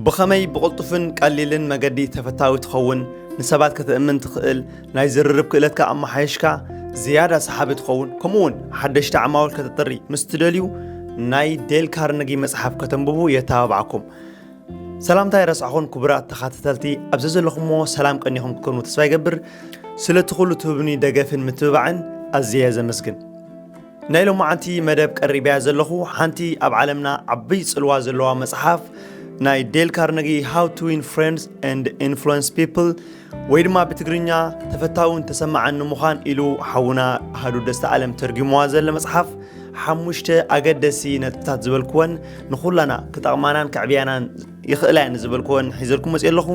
ብኸመይ ብቕልጡፍን ቀሊልን መገዲ ተፈታዊ ትኸውን፣ ንሰባት ከተእምን ትኽእል፣ ናይ ዝርርብ ክእለትካ ኣመሓየሽካ ዝያዳ ሰሓቢ ትኸውን፣ ከምኡውን ሓደሽቲ ዓማውል ከተጥሪ ምስ ትደልዩ፣ ናይ ዴል ካርነጊ መጽሓፍ ከተንብቡ የተባብዓኩም። ሰላምታ ይረስዕኹን ክቡራት ተኻተተልቲ፣ ኣብ ዘዘለኹምዎ ሰላም ቀኒኹም ክትኮኑ ተስፋ ይገብር። ስለቲ ኩሉ ትህብኒ ደገፍን ምትብባዕን ኣዝየ ዘመስግን። ናይ ሎማዓንቲ መደብ ቀሪበያ ዘለኹ ሓንቲ ኣብ ዓለምና ዓብይ ጽልዋ ዘለዋ መጽሓፍ ናይ ዴል ካርነጊ How to Win Friends and Influence People ወይ ድማ ብትግርኛ ተፈታውን ተሰማዕን ንምዃን ኢሉ ሓውና ኣሃዱ ደስታ ኣለም ተርጊምዋ ዘለ መጽሓፍ ሓሙሽተ ኣገደሲ ነጥብታት ዝበልክወን ንኹላና ክጠቕማናን ከዕብያናን ይኽእላ እየን ዝበልክወን ሒዘልኩም መፅእ ኣለኹ።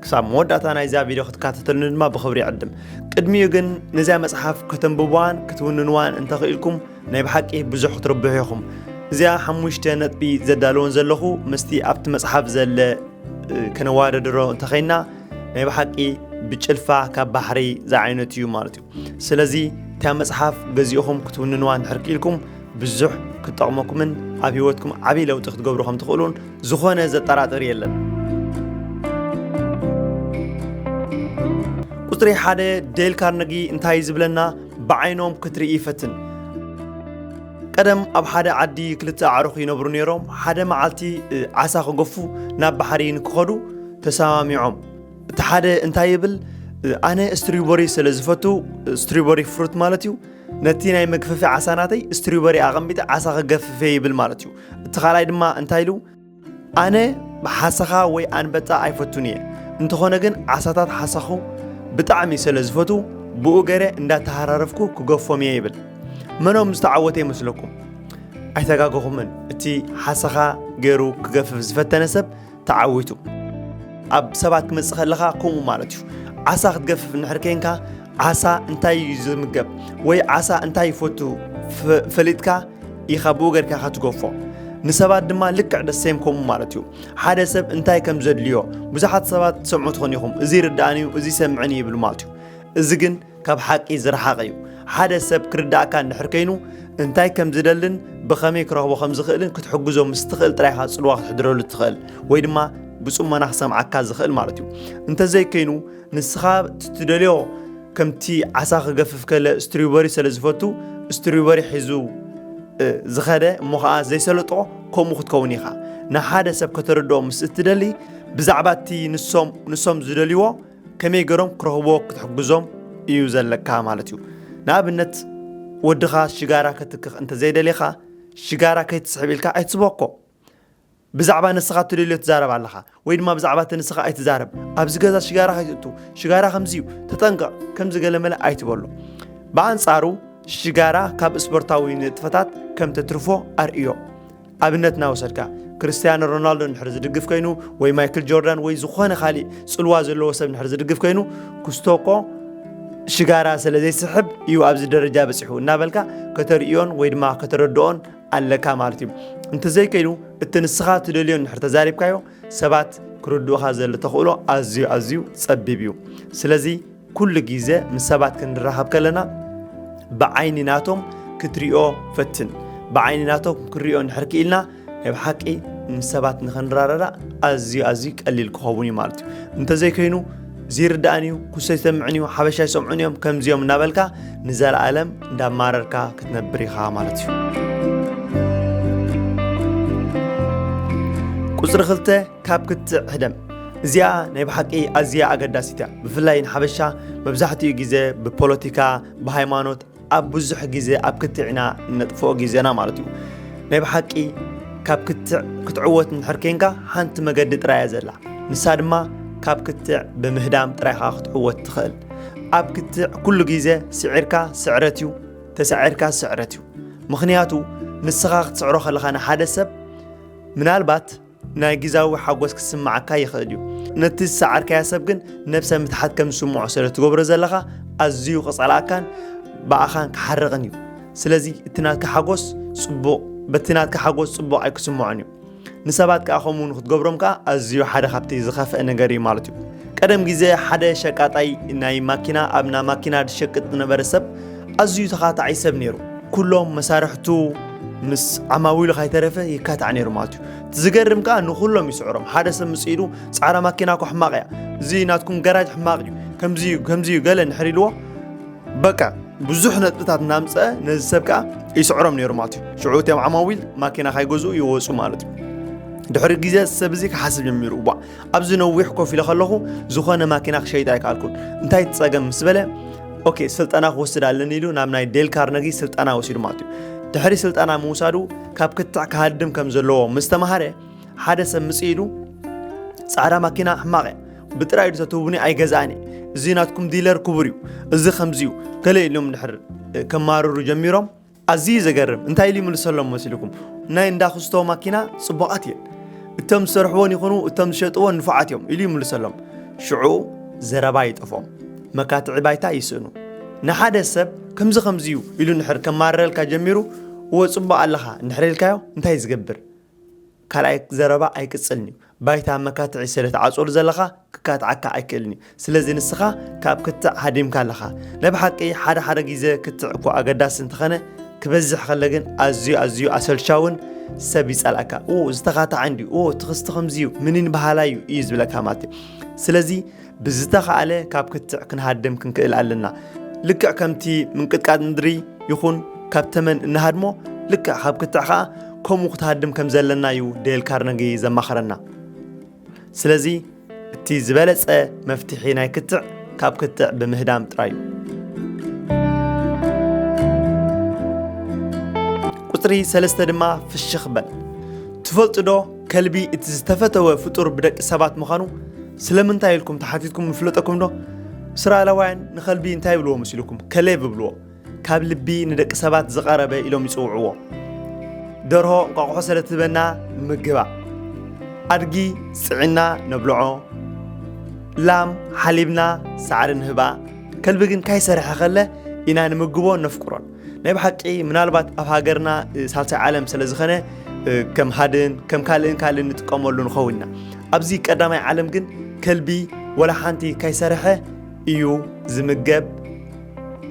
ክሳብ መወዳእታ ናይዛ ቪድዮ ክትካተተሉኒ ድማ ብኽብሪ ይዕድም። ቅድሚኡ ግን ነዚያ መጽሓፍ ከተንብብዋን ክትውንንዋን እንተኽኢልኩም ናይ ብሓቂ ብዙሕ ክትርብሑ ኢኹም። እዚኣ ሓሙሽተ ነጥቢ ዘዳልወን ዘለኹ ምስቲ ኣብቲ መጽሓፍ ዘለ ከነዋዳድሮ እንተኸይና ናይ ብሓቂ ብጭልፋ ካብ ባሕሪ ዝዓይነቱ እዩ ማለት እዩ። ስለዚ እታ መጽሓፍ ገዚእኹም ክትውንንዋ እንድሕር ክኢልኩም ብዙሕ ክትጠቕመኩምን ኣብ ህይወትኩም ዓብዪ ለውጢ ክትገብሩ ከም ትኽእሉን ዝኾነ ዘጠራጥር የለን። ቁጽሪ ሓደ ዴል ካርነጊ እንታይ ዝብለና ብዓይኖም ክትርኢ ይፈትን። ቀደም ኣብ ሓደ ዓዲ ክልተ ኣዕሩኽ ይነብሩ ነይሮም። ሓደ መዓልቲ ዓሳ ክገፉ ናብ ባሕሪ ንክኸዱ ተሰማሚዖም። እቲ ሓደ እንታይ ይብል፣ ኣነ ስትሪበሪ ስለ ዝፈቱ፣ ስትሪበሪ ፍሩት ማለት እዩ፣ ነቲ ናይ መግፈፊ ዓሳ ናተይ ስትሪበሪ ኣቐሚጠ ዓሳ ክገፍፍ እየ ይብል ማለት እዩ። እቲ ካልኣይ ድማ እንታይ ኢሉ፣ ኣነ ሓሰኻ ወይ ኣንበጣ ኣይፈቱን እየ፣ እንተኾነ ግን ዓሳታት ሓሰኹ ብጣዕሚ ስለ ዝፈቱ ብኡ ገይረ እንዳተሃራረፍኩ ክገፎም እየ ይብል። መኖም ዝተዓወተ ይመስለኩም? ኣይተጋገኹምን። እቲ ሓሰኻ ገይሩ ክገፍፍ ዝፈተነ ሰብ ተዓዊቱ። ኣብ ሰባት ክመጽእ ከለኻ ከምኡ ማለት እዩ። ዓሳ ክትገፍፍ እንድሕር ኬንካ ዓሳ እንታይ እዩ ዝምገብ ወይ ዓሳ እንታይ ይፈቱ ፈሊጥካ ኢኻ ብኡ ገርካ ኢኻ ትገፎ። ንሰባት ድማ ልክዕ ደሰም ከምኡ ማለት እዩ። ሓደ ሰብ እንታይ ከም ዘድልዮ ብዙሓት ሰባት ትሰምዑ ትኾኑ ኢኹም። እዚ ይርድኣኒ እዩ፣ እዚ ይሰምዕን እዩ ይብል ማለት እዩ። እዚ ግን ካብ ሓቂ ዝረሓቐ እዩ። ሓደ ሰብ ክርድኣካ እንድሕር ከይኑ እንታይ ከም ዝደልን ብኸመይ ክረኽቦ ከም ዝኽእልን ክትሕግዞ ምስ ትኽእል ጥራይ ኢኻ ጽልዋ ክትሕድረሉ ትኽእል ወይ ድማ ብጽሞና ክሰምዓካ ዝኽእል ማለት እዩ። እንተዘይከይኑ ንስኻ ትደልዮ ከምቲ ዓሳ ክገፍፍ ከለ ስትሪበሪ ስለ ዝፈቱ ስትሪበሪ ሒዙ ዝኸደ እሞ ኸዓ ዘይሰለጦ ከምኡ ክትከውን ኢኻ። ንሓደ ሰብ ከተረድኦ ምስ እትደሊ ብዛዕባ እቲ ንሶም ንሶም ዝደልይዎ ከመይ ገሮም ክረኽብዎ ክትሕግዞም እዩ ዘለካ ማለት እዩ። ንኣብነት ወድኻ ሽጋራ ከትክኽ እንተዘይደሊኻ ሽጋራ ከይትስሕብ ኢልካ ኣይትስበኮ። ብዛዕባ ንስኻ እትደልዮ ትዛረብ ኣለኻ ወይ ድማ ብዛዕባ እቲ ንስኻ ኣይትዛረብ። ኣብዚ ገዛ ሽጋራ ከይትእቱ፣ ሽጋራ ከምዚ እዩ፣ ተጠንቀቕ፣ ከምዚ ገለመለ ኣይትበሎ። ብኣንጻሩ ሽጋራ ካብ ስፖርታዊ ንጥፈታት ከም ተትርፎ ኣርእዮ። ኣብነት እናወሰድካ ክርስትያኖ ሮናልዶ እንድሕር ዝድግፍ ኮይኑ ወይ ማይክል ጆርዳን ወይ ዝኾነ ካሊእ ጽልዋ ዘለዎ ሰብ እንድሕር ዝድግፍ ኮይኑ ክስቶኮ ሽጋራ ስለ ዘይስሕብ እዩ ኣብዚ ደረጃ በጺሑ እናበልካ ከተርእዮን ወይ ድማ ከተረድኦን ኣለካ ማለት እዩ። እንተዘይከይኑ እቲ ንስኻ ትደልዮ እንድሕር ተዛሪብካዮ ሰባት ክርድኡኻ ዘሎ ተኽእሎ ኣዝዩ ኣዝዩ ጸቢብ እዩ። ስለዚ ኩሉ ግዜ ምስ ሰባት ክንራኸብ ከለና ብዓይኒ ናቶም ክትሪኦ ፈትን። ብዓይኒ ናቶም ክንሪኦ እንድሕር ክኢልና ናይ ብሓቂ ምስ ሰባት ንኽንራዳዳእ ኣዝዩ ኣዝዩ ቀሊል ክኸውን እዩ ማለት እዩ። እንተዘይከይኑ ዝይርድኣን እዩ፣ ኩሶ ይሰምዕን እዩ፣ ሓበሻ ይሰምዑን እዮም፣ ከምዚኦም እናበልካ ንዘለኣለም እንዳማረርካ ክትነብር ኢኻ ማለት እዩ። ቁፅሪ ክልተ ካብ ክትዕ ህደም። እዚኣ ናይ ብሓቂ ኣዝያ ኣገዳሲት እያ። ብፍላይ ንሓበሻ መብዛሕትኡ ግዜ ብፖለቲካ፣ ብሃይማኖት፣ ኣብ ብዙሕ ግዜ ኣብ ክትዕ ኢና እነጥፍኦ ግዜና ማለት እዩ። ናይ ብሓቂ ካብ ክትዕ ክትዕወት እንድሕር ኬንካ ሓንቲ መገዲ ጥራይ እያ ዘላ። ንሳ ድማ ካብ ክትዕ ብምህዳም ጥራይ ኢኻ ክትዕወት ትኽእል። ኣብ ክትዕ ኩሉ ግዜ ስዒርካ ስዕረት እዩ፣ ተሳዒርካ ስዕረት እዩ። ምኽንያቱ ንስኻ ክትስዕሮ ከለኻ ንሓደ ሰብ ምናልባት ናይ ግዛዊ ሓጎስ ክስምዓካ ይኽእል እዩ። ነቲ ዝሰዓርካዮ ሰብ ግን ነብሰ ምትሓት ከም ዝስምዖ ስለ ትገብሮ ዘለኻ ኣዝዩ ክጸልኣካን ብኣኻን ክሓርቕን እዩ። ስለዚ እቲ ናትካ ሓጎስ ጽቡቕ በቲ ናትካ ሓጎስ ጽቡቕ ኣይክስምዖን እዩ። ንሰባት ከኣ ከምኡ ንክትገብሮም ከኣ ኣዝዩ ሓደ ካብቲ ዝኸፍአ ነገር እዩ ማለት እዩ። ቀደም ግዜ ሓደ ሸቃጣይ ናይ ማኪና ኣብ ና ማኪና ዝሸቅጥ ዝነበረ ሰብ ኣዝዩ ተኻታዒ ሰብ ነይሩ። ኩሎም መሳርሕቱ ምስ ዓማዊሉ ካይተረፈ ይካታዕ ነይሩ ማለት እዩ። እቲ ዝገርም ከኣ ንኹሎም ይስዕሮም። ሓደ ሰብ ምስ ኢሉ፣ "ጻዕዳ ማኪና እኮ ሕማቕ እያ፣ እዚ ናትኩም ገራጅ ሕማቕ እዩ፣ ከምዚ እዩ፣ ከምዚ እዩ" ገለ እንድሕር ኢልዎ፣ በቃ ብዙሕ ነጥብታት እናምጸአ ነዚ ሰብ ከኣ ይስዕሮም ነይሩ ማለት እዩ። ሽዑ እቶም ዓማዊል ማኪና ካይገዝኡ ይወጹ ማለት እዩ። ድሕሪ ግዜ ሰብ እዚ ክሓስብ ጀሚሩ፣ "እዋእ፣ ኣብዚ ነዊሕ ኮፍ ኢለ ከለኹ ዝኾነ ማኪና ክሸይጥ ኣይከኣልኩን፣ እንታይ እቲ ጸገም?" ምስ በለ፣ "ኦኬ፣ ስልጠና ክወስድ ኣለኒ" ኢሉ ናብ ናይ ዴል ካርነጊ ስልጠና ወሲዱ ማለት እዩ። ድሕሪ ስልጠና ምውሳዱ ካብ ክትዕ ክሃድም ከም ዘለዎ ምስ ተማሃረ፣ ሓደ ሰብ ምጽእ ኢሉ፣ "ጻዕዳ ማኪና ሕማቕ እያ፣ ብጥራይ ዶ ተትህቡኒ ኣይገዝኣን እየ፣ እዚ ናትኩም ዲለር ክቡር እዩ፣ እዚ ከምዚ እዩ" ገለ ኢሎም ድሕር ከማርሩ ጀሚሮም፣ ኣዝዩ ዘገርም እንታይ ኢሉ ይምልሰሎም መሲልኩም? "ናይ እንዳ ክስቶ ማኪና ጽቡቓት እየን፣ እቶም ዝሰርሕዎን ይኹኑ እቶም ዝሸጥዎን ንፉዓት እዮም" ኢሉ ይምልሰሎም። ሽዑ ዘረባ ይጠፍኦም፣ መካትዒ ባይታ ይስእኑ። ንሓደ ሰብ ከምዚ ከምዚ እዩ ኢሉ እንድሕር ከማርረልካ ጀሚሩ፣ "እወ ጽቡቕ ኣለኻ" እንድሕር ኢልካዮ እንታይ ዝገብር? ካልኣይ ዘረባ ኣይቅጽልን እዩ። ባይታ መካትዒ ስለ ትዓጽወሉ ዘለኻ ክካትዓካ ኣይክእልን እዩ። ስለዚ ንስኻ ካብ ክትዕ ሃዲምካ ኣለኻ። ናይ ብሓቂ ሓደ ሓደ ግዜ ክትዕ እኳ ኣገዳሲ እንተኸነ፣ ክበዝሕ ከለ ግን ኣዝዩ ኣዝዩ ኣሰልቻውን ሰብ ይጸልኣካ። "ኦ፣ ዝተኻትዓ እንድዩ፣ ኦ፣ ትኽስቲ ከምዚ እዩ፣ ምኒን በሃላይ እዩ" እዩ ዝብለካ ማለት እዩ። ስለዚ ብዝተኻእለ ካብ ክትዕ ክንሃድም ክንክእል ኣለና። ልክዕ ከምቲ ምንቅጥቃጥ ምድሪ ይኹን ካብ ተመን እንሃድሞ፣ ልክዕ ካብ ክትዕ ኸኣ ከምኡ ክትሃድም ከም ዘለና እዩ ዴል ካርነጊ ዘማኽረና። ስለዚ እቲ ዝበለጸ መፍትሒ ናይ ክትዕ ካብ ክትዕ ብምህዳም ጥራይ እዩ። ቁጽሪ ሰለስተ ድማ ፍሽኽ በል። ትፈልጡ ዶ ከልቢ እቲ ዝተፈተወ ፍጡር ብደቂ ሰባት ምዃኑ ስለምንታይ ኢልኩም ተሓቲትኩም ይፍለጠኩም ዶ? እስራኤላውያን ንኸልቢ እንታይ ይብልዎ መሲልኩም? ከሌብ ይብልዎ። ካብ ልቢ ንደቂ ሰባት ዝቐረበ ኢሎም ይጽውዕዎ። ደርሆ እንቋቑሖ ስለ ትህበና ንምግባ። ኣድጊ ጽዒና ነብልዖ። ላም ሓሊብና ሳዕሪ ንህባ። ከልቢ ግን ካይሰርሐ ከለ ኢና ንምግቦን ነፍቅሮን። ናይ ብሓቂ ምናልባት ኣብ ሃገርና፣ እ፣ ሳልሳይ ዓለም ስለ ዝኾነ፣ እ፣ ከም ሃድን ከም ካልእን ካልእን ንጥቀመሉ ንኸውን ኢና። ኣብዚ ቀዳማይ ዓለም ግን ከልቢ ወላ ሓንቲ ካይሰርሐ እዩ ዝምገብ።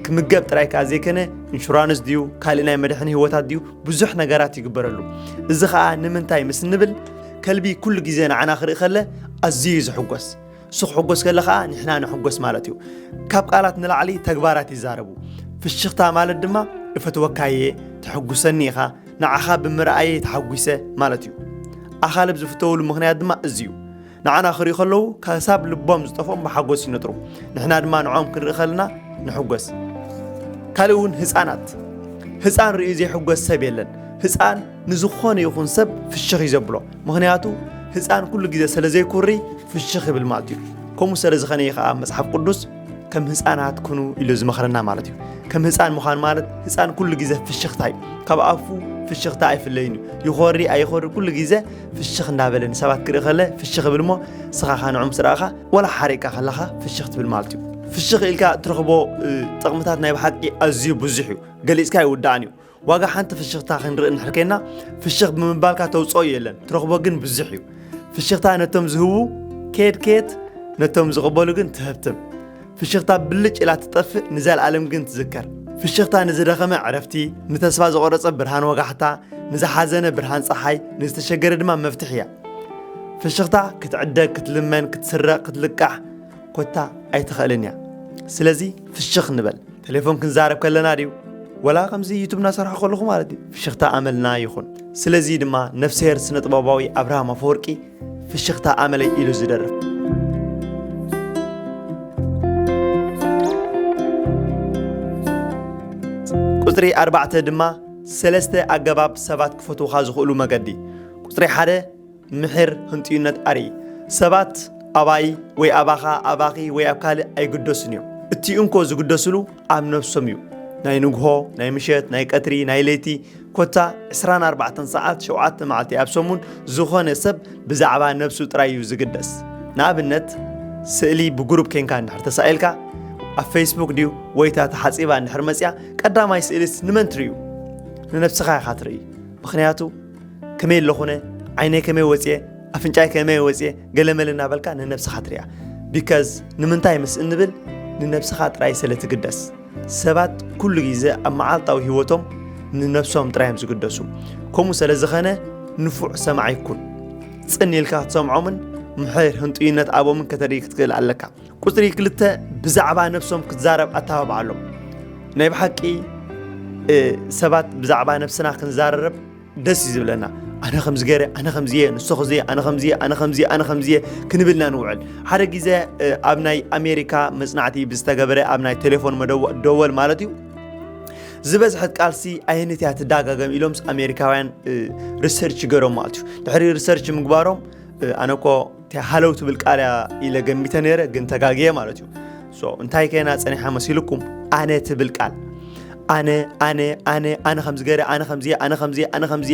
ክምገብ ጥራይ ከኣ ዘይከነ ኢንሹራንስ ድዩ ካልእ ናይ መድሕን ህይወታት ድዩ ብዙሕ ነገራት ይግበረሉ። እዚ ኸኣ ንምንታይ ምስ እንብል ከልቢ ኩሉ ግዜ ንዓና ክርኢ ከለ ኣዝዩ እዩ ዝሕጎስ። እሱ ክሕጎስ ከለ ኸኣ ንሕና ንሕጎስ ማለት እዩ። ካብ ቃላት ንላዕሊ ተግባራት ይዛረቡ። ፍሽኽታ ማለት ድማ እፈትወካየ፣ ተሕጉሰኒ ኢኻ፣ ንዓኻ ብምርኣየ ተሓጒሰ ማለት እዩ። ኣኻልብ ዝፍተውሉ ምኽንያት ድማ እዚ እዩ። ንዓና ክርእዩ ከለዉ ከሳብ ልቦም ዝጠፍኦም ብሓጎስ ይነጥሩ። ንሕና ድማ ንዕኦም ክንርኢ ከለና ንሕጎስ። ካልእ እውን ህፃናት። ህፃን ርእዩ ዘይሕጎስ ሰብ የለን። ህፃን ንዝኾነ ይኹን ሰብ ፍሽኽ እዩ ዘብሎ። ምኽንያቱ ህፃን ኩሉ ግዜ ስለ ዘይኩሪ ፍሽኽ ይብል ማለት እዩ። ከምኡ ስለ ዝኾነ እዩ ከዓ መፅሓፍ ቅዱስ ከም ህፃናት ኩኑ ኢሉ ዝመኽረና ማለት እዩ። ከም ህፃን ምዃን ማለት ህፃን ኩሉ ግዜ ፍሽኽታ እዩ። ካብ ኣፉ ፍሽኽታ ኣይፍለይን እዩ። ይኾሪ ኣይኾሪ ኩሉ ግዜ ፍሽኽ እንዳበለ ንሰባት ክርኢ ከለ ፍሽኽ ይብል እሞ ንስኻ ኸዓ ንዑ ምስ ረኣኻ ወላ ሓሪቕካ ከለኻ ፍሽኽ ትብል ማለት እዩ። ፍሽኽ ኢልካ እትረኽቦ፣ እ፣ ጥቕምታት ናይ ብሓቂ ኣዝዩ ብዙሕ እዩ። ገሊፅካ ኣይውዳእን እዩ። ዋጋ ሓንቲ ፍሽኽታ ክንርኢ እንድሕር ኬንና ፍሽኽ ብምባልካ ተውፅኦ የለን፣ ትረኽቦ ግን ብዙሕ እዩ። ፍሽኽታ ነቶም ዝህቡ ከየድ ከየድ፣ ነቶም ዝቕበሉ ግን ትህብትም። ፍሽኽታ ብልጭ ኢላ ትጠፍእ፣ ንዘለኣለም ግን ትዝከር። ፍሽኽታ ንዝደኸመ ዕረፍቲ፣ ንተስፋ ዝቖረጸ ብርሃን ወጋሕታ፣ ንዝሓዘነ ብርሃን ጸሓይ፣ ንዝተሸገረ ድማ መፍትሒ እያ። ፍሽኽታ ክትዕደግ፣ ክትልመን፣ ክትስረቕ፣ ክትልቃሕ ኮታ ኣይትኽእልን እያ። ስለዚ ፍሽኽ ንበል። ቴሌፎን ክንዛረብ ከለና ድዩ? ወላ ከምዚ ዩቱብ እናሰርሐ ከለኹ ማለት እዩ። ፍሽኽታ ኣመልና ይኹን። ስለዚ ድማ ነፍስሄር ስነ ጥበባዊ ኣብርሃም ኣፈወርቂ ፍሽኽታ ኣመለይ ኢሉ ዝደርፍ። ቁጽሪ ኣርባዕተ ድማ ሰለስተ ኣገባብ ሰባት ክፈትዉኻ ዝኽእሉ መገዲ። ቁጽሪ ሓደ ምሒር ህንጥዩነት ኣርኢ። ሰባት ኣባይ ወይ ኣባኻ፣ ኣባኺ ወይ ኣብ ካልእ ኣይግደሱን እዮም። እቲ እንኮ ዝግደስሉ ኣብ ነብሶም እዩ። ናይ ንግሆ፣ ናይ ምሸት፣ ናይ ቀትሪ፣ ናይ ለይቲ፣ ኮታ ዕስራን ኣርባዕተን ሰዓት፣ ሸውዓተ መዓልቲ ኣብ ሰሙን ዝኾነ ሰብ ብዛዕባ ነብሱ ጥራይ እዩ ዝግደስ። ንኣብነት፣ ስእሊ ብግሩፕ ኬንካ እንድሕር ተሳኢልካ፣ ኣብ ፌስቡክ ድዩ ወይታ ተሓጺባ እንድሕር መጽያ፣ ቀዳማይ ስእሊስ ንመን ትርእዩ? ንነብስኻ ኢኻ ትርኢ። ምኽንያቱ፣ ከመይ ኣለኹነ፣ ዓይነይ ከመይ ወፅየ፣ ኣፍንጫይ ከመይ ወፅየ፣ ገለመለ እናበልካ ንነብስኻ ትሪኣ። ቢካዝ ንምንታይ ምስ እንብል፣ ንነብስኻ ጥራይ ስለ ትግደስ። ሰባት ኩሉ ግዜ ኣብ መዓልታዊ ህይወቶም ንነብሶም ጥራይ እዮም ዝግደሱ። ከምኡ ስለ ዝኾነ ንፉዕ ሰማዒ ኩን። ጽን ኢልካ ክትሰምዖምን ምሕር ህንጡይነት ኣቦምን ከተርኢ ክትክእል ኣለካ። ቁጽሪ ክልተ፣ ብዛዕባ ነብሶም ክትዛረብ ኣተባብዓሎም። ናይ ብሓቂ ሰባት ብዛዕባ ነብስና ክንዛረብ ደስ እዩ ዝብለና። ኣነ ከምዚ ገይረ፣ ኣነ ከምዚ እየ፣ ንሶ ከምዚ እየ፣ ኣነ ከምዚ እየ፣ ኣነ ከምዚ እየ፣ ኣነ ከምዚ እየ ክንብልና ንውዕል። ሓደ ግዜ ኣብ ናይ ኣሜሪካ መጽናዕቲ ብዝተገበረ ኣብ ናይ ቴሌፎን መደወል ማለት እዩ ዝበዝሐት ቃልሲ ኣየነትያ ትዳጋገም ኢሎምስ ኣሜሪካውያን ሪሰርች ገሮም ማለት እዩ። ድሕሪ ሪሰርች ምግባሮም ኣነ እኮ ሃለው ትብል ቃል እያ ኢለ ገሚተ ነይረ፣ ግን ተጋግየ ማለት እዩ። እንታይ ከይና ጸኒሓ መሲልኩም? ኣነ ትብል ቃል ኣነ ኣነ ኣነ ኣነ ከምዚ ገይረ ኣነ ከምዚ ኣነ ከምዚ ኣነ ከምዚ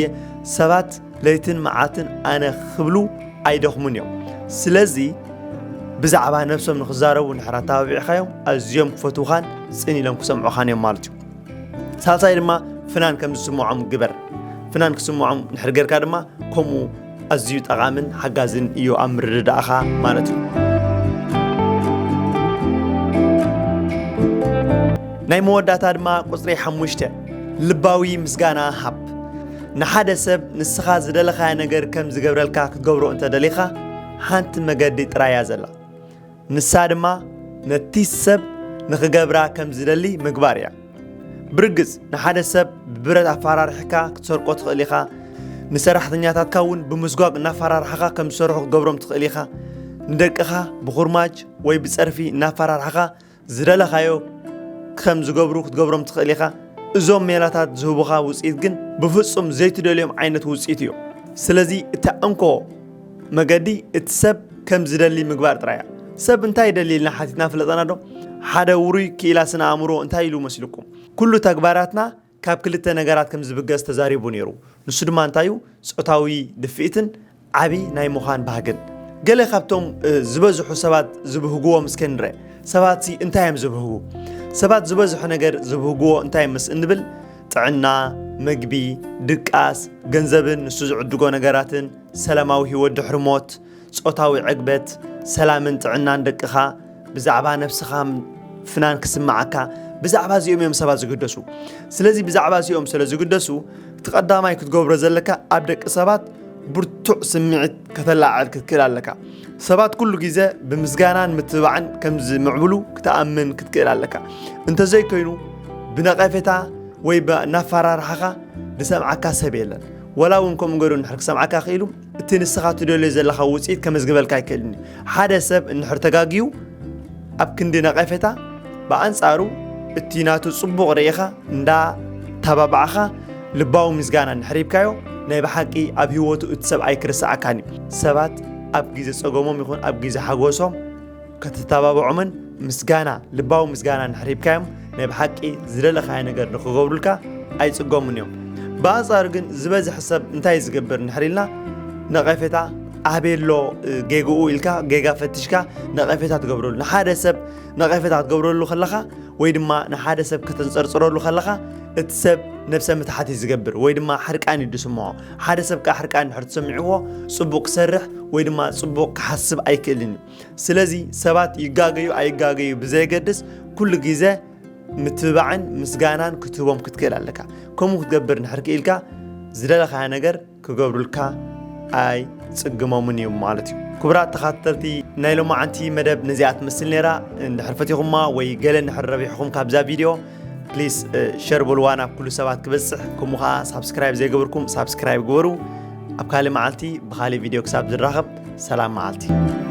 ሰባት ለይትን መዓትን ኣነ ክብሉ ኣይደኽሙን እዮም። ስለዚ ብዛዕባ ነብሶም ንክዛረቡ ንድሕር ኣተባቢዕካዮም ኣዝዮም ክፈትውኻን ጽን ኢሎም ክሰምዑኻን እዮም ማለት እዩ። ሳልሳይ ድማ ፍናን ከም ዝስምዖም ግበር። ፍናን ክስምዖም ንድሕር ጌርካ ድማ ከምኡ ኣዝዩ ጠቓምን ሓጋዝን እዩ ኣብ ምርድዳእኻ ማለት እዩ። ናይ መወዳእታ ድማ ቁጽሪ ሓሙሽተ ልባዊ ምስጋና ሃብ። ንሓደ ሰብ ንስኻ ዝደለኻዮ ነገር ከም ዝገብረልካ ክትገብሮ እንተ ደሊኻ ሓንቲ መገዲ ጥራይ እያ ዘላ። ንሳ ድማ ነቲ ሰብ ንኽገብራ ከም ዝደሊ ምግባር እያ። ብርግጽ ንሓደ ሰብ ብብረት ኣፈራርሕካ ክትሰርቆ ትኽእል ኢኻ። ንሰራሕተኛታትካ እውን ብምስጓግ እናፈራርሕኻ ከም ዝሰርሑ ክትገብሮም ትኽእል ኢኻ። ንደቅኻ ብኹርማጅ ወይ ብጸርፊ እናፈራርሕኻ ዝደለኻዮ ከም ዝገብሩ ክትገብሮም ትኽእል ኢኻ። እዞም ሜላታት ዝህቡኻ ውጽኢት ግን ብፍጹም ዘይትደልዮም ዓይነት ውጽኢት እዮም። ስለዚ እታ እንኮ መገዲ እቲ ሰብ ከም ዝደሊ ምግባር ጥራይ እያ። ሰብ እንታይ ይደሊ ኢልና ሓቲትና ፍለጠና ዶ? ሓደ ውሩይ ክኢላ ስነ ኣእምሮ እንታይ ኢሉ መስልኩም? ኩሉ ተግባራትና ካብ ክልተ ነገራት ከም ዝብገስ ተዛሪቡ ነይሩ። ንሱ ድማ እንታይ እዩ? ጾታዊ ድፍኢትን ዓቢ ናይ ምዃን ባህግን። ገለ ካብቶም ዝበዝሑ ሰባት ዝብህግዎም እስከ ንርአ። ሰባትሲ እንታይ እዮም ዝብህጉ? ሰባት ዝበዝሑ ነገር ዝብህግዎ እንታይ ምስ እንብል ጥዕና፣ መግቢ፣ ድቃስ፣ ገንዘብን ንሱ ዝዕድጎ ነገራትን፣ ሰላማዊ ህይወት ድሕሪ ሞት፣ ጾታዊ ዕግበት፣ ሰላምን ጥዕናን ደቅኻ፣ ብዛዕባ ነብስኻ ፍናን ክስምዓካ፣ ብዛዕባ እዚኦም እዮም ሰባት ዝግደሱ። ስለዚ ብዛዕባ እዚኦም ስለ ዝግደሱ፣ እቲ ቀዳማይ ክትገብሮ ዘለካ ኣብ ደቂ ሰባት ብርቱዕ ስምዒት ከተላዕል ክትክእል ኣለካ። ሰባት ኩሉ ግዜ ብምስጋናን ምትብባዕን ከም ዝምዕብሉ ክትኣምን ክትክእል ኣለካ። እንተዘይኮይኑ ብነቐፌታ ወይ ብናፈራርሓኻ ዝሰምዓካ ሰብ የለን። ወላ እውን ከምኡ ገይሩ እንድሕር ክሰምዓካ ክኢሉ እቲ ንስኻ ትደልዮ ዘለኻ ውፅኢት ከመዝግበልካ ኣይክእልን እዩ። ሓደ ሰብ እንድሕር ተጋግዩ ኣብ ክንዲ ነቐፌታ ብኣንፃሩ እቲ ናቱ ፅቡቕ ርኢኻ እንዳ ተባባዕኻ ልባዊ ምስጋና እንድሕር ሂብካዮ ናይ ብሓቂ ኣብ ህይወቱ እቲ ሰብ ኣይክርስዓካን እዩ። ሰባት ኣብ ግዜ ፀገሞም ይኹን ኣብ ግዜ ሓጎሶም ከተተባብዖምን ምስጋና ልባዊ ምስጋና እንድሕር ሂብካዮም ናይ ብሓቂ ዝደለኻዮ ነገር ንክገብሩልካ ኣይፅገሙን እዮም። ብኣንፃሩ ግን ዝበዝሕ ሰብ እንታይ ዝገብር እንድሕር ኢልና ነቐፌታ ኣበይ ኣሎ ጌግኡ ኢልካ ጌጋ ፈቲሽካ ነቐፌታ ትገብረሉ። ንሓደ ሰብ ነቐፌታ ክትገብረሉ ከለኻ ወይ ድማ ንሓደ ሰብ ከተንፀርፅረሉ ከለኻ እቲ ሰብ ነብሰ ምትሓት እዩ ዝገብር ወይ ድማ ሕርቃን እዩ ዝስምዖ። ሓደ ሰብ ከዓ ሕርቃን እንድሕር ተሰሚዕዎ ፅቡቕ ክሰርሕ ወይ ድማ ፅቡቕ ክሓስብ ኣይክእልን እዩ። ስለዚ ሰባት ይጋገዩ ኣይጋገዩ ብዘየገድስ ኩሉ ግዜ ምትብባዕን ምስጋናን ክትህቦም ክትክእል ኣለካ። ከምኡ ክትገብር እንድሕር ክኢልካ ዝደለኻዮ ነገር ክገብሩልካ ኣይጽግሞምን እዮም ማለት እዩ። ክቡራት ተኸታተልቲ ናይ ሎማዓንቲ መደብ ነዚኣ ትመስል ነይራ። እንድሕር ፈቲኹማ ወይ ገለ እንድሕር ረቢሕኹም ካብዛ ቪድዮ ፕሊስ ሸር በልዋ ናብ ኩሉ ሰባት ክበጽሕ። ከምኡ ኸዓ ሳብስክራይብ ዘይገበርኩም ሳብስክራይብ ግበሩ። ኣብ ካልእ መዓልቲ ብኻልእ ቪድዮ ክሳብ ዝራኸብ ሰላም መዓልቲ።